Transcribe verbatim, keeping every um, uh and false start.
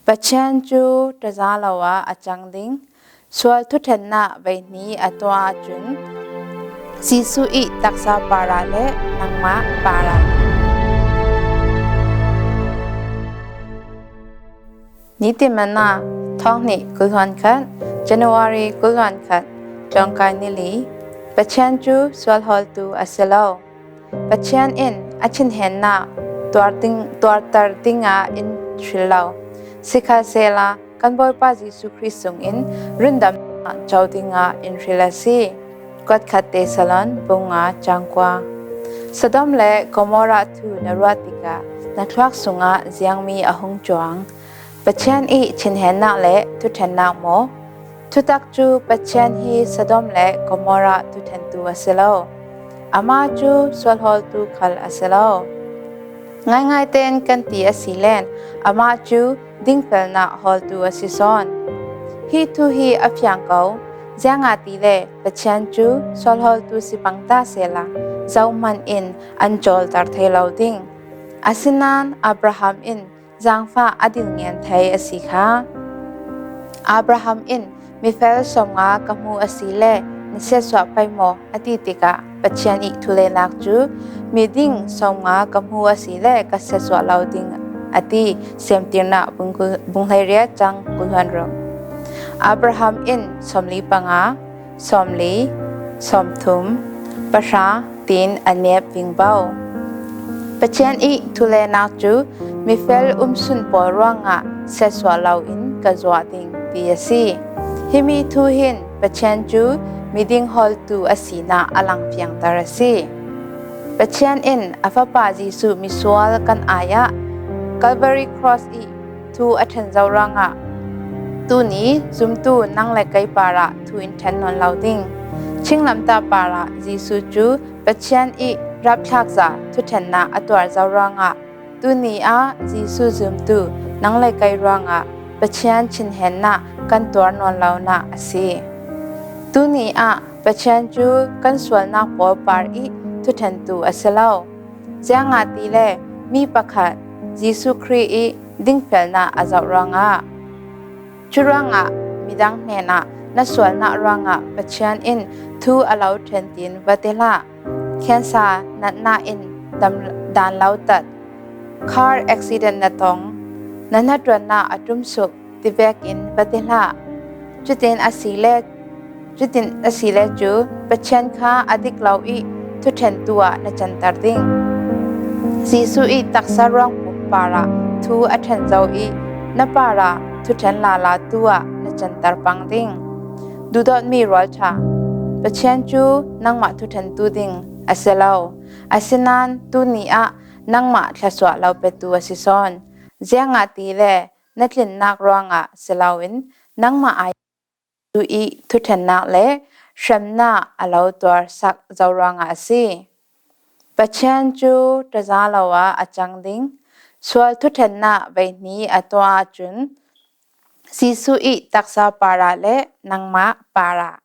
Pathian cu ṭaza lo ah a cang ding. Sual thuṭhennak veihni a tuah ahcun Jesuh i taksa parah le nangmah parah. Nitin Manna, thawng hnih kul hluan khat, January kul hluan khat, ṭawngkai ni li. Pathian cu sual hawltu a si lo. Pathian in a thinhennak tuar ding, tuarter dingah in hril lo. Sikhalsehla kan Bawipa Jesuh Khrih sungin rundamnak co dingah in hril a si. Kuatkhat Tesalon bung nga cang kua. Sodom le Gomorrah thu na ruah tikah na thluak sungah ziangmi a hung cuang? Pathian i thinhennak le thuṭhennak maw? Thutak cu Pathian hi Sodom le Gomorrah thuṭhentu a si lo. Amah cu sualhawltu khal a si lo. Ngaingai tein kan ti a si len, amah cu dingfelnak hawltu a si sawn. Hi thu hi a fiang ko, ziangahtile Pathian cu sualhawltu si pang ta sehla, zohhmanh in an cawlter thei lo ding. Asinain Abraham in zaangfah a dil ngen thei a si kha. Abraham in, "Mifel sawmnga ka hmu a si le na siatsuah pei maw?" a ti tikah Pathian i thulenak cu, "Miding sawmnga ka hmu a si le ka siatsuah lo ding," a ti. Semtirnak bung kul-, bung hleiriat cang kul hluan ruk. Abraham in sawmli panga, sawmli, sawmthum, pahra tiin a nep ving bo. Pathian i thulenak cu mifel umsun pawl ruangah siatsuah loin ka zuah ding ti a si. Himi thu hin Pathian cu miding hawltu a sinak a langfiangter a si. Pathian in a Fapa Jesuh misual kan ai-ah Calvary Cross i thu a ṭhen zo ruangah tuni zumtu nang le kei parah thu in ṭhen nawn lo ding. Chinglamtah parah Jesuh cu Pathian i rapthlakza thuṭhennak a tuar zo ruangah tuni ah Jesuh zumtu nang le kei ruangah Pathian thinhennak kan tuar nawn lonak a si. Tuni ah Pathian cu kan sualnak pawl par i thuṭhentu a si lo. Ziangahtile mi pakhat Jesuh Khrih i dingfelnak a zoh ruangah. Curuangah midang hnenah na sualnak ruangah Pathian in thu a lo ṭhen tiin va ti hlah. Cancer natnak in dam, dan lo tat, car accident na tong, na hnaṭuannak a ṭumsuk ti vekin va ti hlah. Cutin a si le, cutin a si le cu Pathian kha a dik lo i thuṭhentu ah na canter ding. Jesuh i taksa ruangpum parah thu a ṭhen zo i na parah thuṭhen lala tu ah na canter pang ding. Duhdawtmi rualṭha, Pathian cu nangmah thuṭhentu ding a si lo. Asinain tuni ah nangmah thluasuah lo petu a si sawn. Ziangahtile na tlinnak ruangah si loin nangmah ai tu i thuṭhennak le hremnak a lo tuarsak zo ruangah a si. Pathian cu ṭaza lo ah a cang ding. Sual thuṭhennak veihni a tuah ahcun Jesuh i taksa parah le nangmah parah.